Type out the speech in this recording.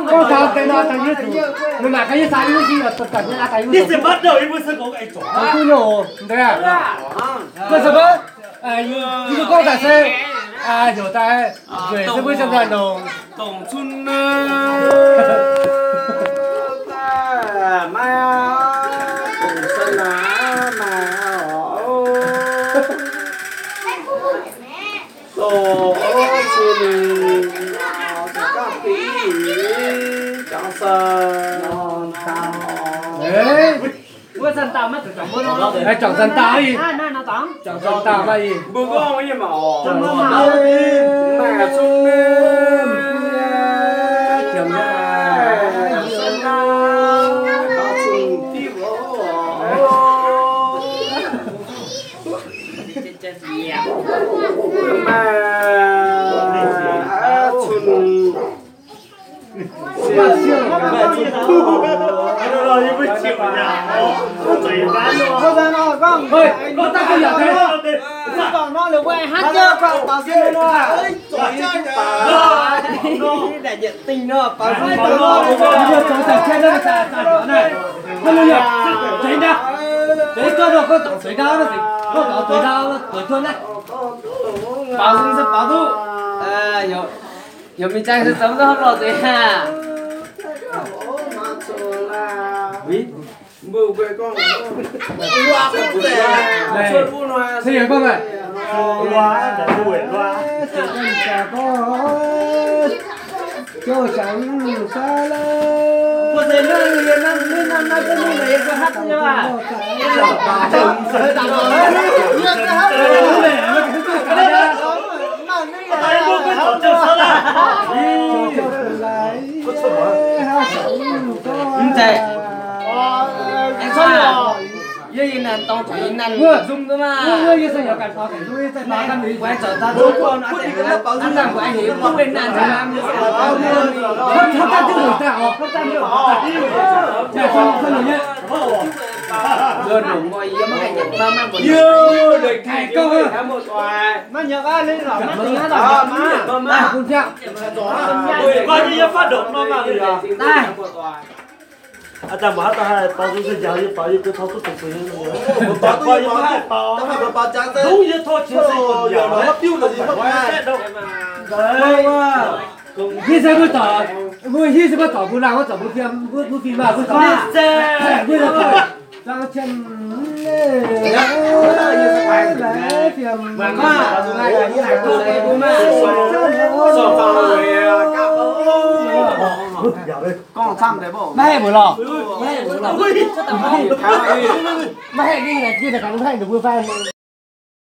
Gorngv taux deix nor, daaih yie zuqc, mv baac ga'naaiv saah yie mv hiuv, daaih yie zuqc, duqv nyei oc. Mv baac se gorngv daaih se, heuc daaih nzueic se mbuo ziangh nzangc longc. Dongh cun naaiv, dongh san naaiv maaih oc. Dongh cun, gapv biv, jangx san. Wuov san dauh maiv zuqc jangx wuov nor. Jangx san dauh ih. Jangx san dauh maiv ih. Mbuo gorngv nyei mv baac oc. Maaih cun, maaih cun diuv oc. Maaih cun. Baaux nzung se baaux duqv. Yaac mingh zaang se zoux duqv hopv lorh deix aqv. Mv zeiz. Aengx cuotv aqv. Yie yie nanc dorng zuqc yie nanc nzung duqv maah. Wuov yie se yaac ganh dorng zuqc nzung, yie se dorng ganh nzung. Weic zuqc daaih duqv gorn aqv, dangh mbuo aengx heuc duqv wuov nanc nzung. Hopv daaih duqv heuc daaih oc, hopv daaih duqv heuc daaih. Yie longc nqoi yie maiv gaengh nyanc fai maiv mbuo. Yie longc gaengh gouv. Maiv nyanc fai, maiv nyanc fai, maiv nyanc fai. Daaih. Aa, daaih mbuo haaix dauh haih baaux nzung se njaaux yie, baaux yie ga'tau duqv deix seix nyei. Baaux yie maiv haih baaux. Dongh yie tov qiex se njaaux. Yie se mbuo dorc, mbuo hiuv se mbuo dorc mbuo laangh wuov zorc mbuo fiem, mbuo fim maah, mbuo dorc. Mbuo dorc. Zangh qiex, laengz fiem. Gorngv camv deix mbuo. Maiv haih mbuo lorh. Maiv haih ninh naaic jiex naaic gaax, maiv haih ninh mbuo fai.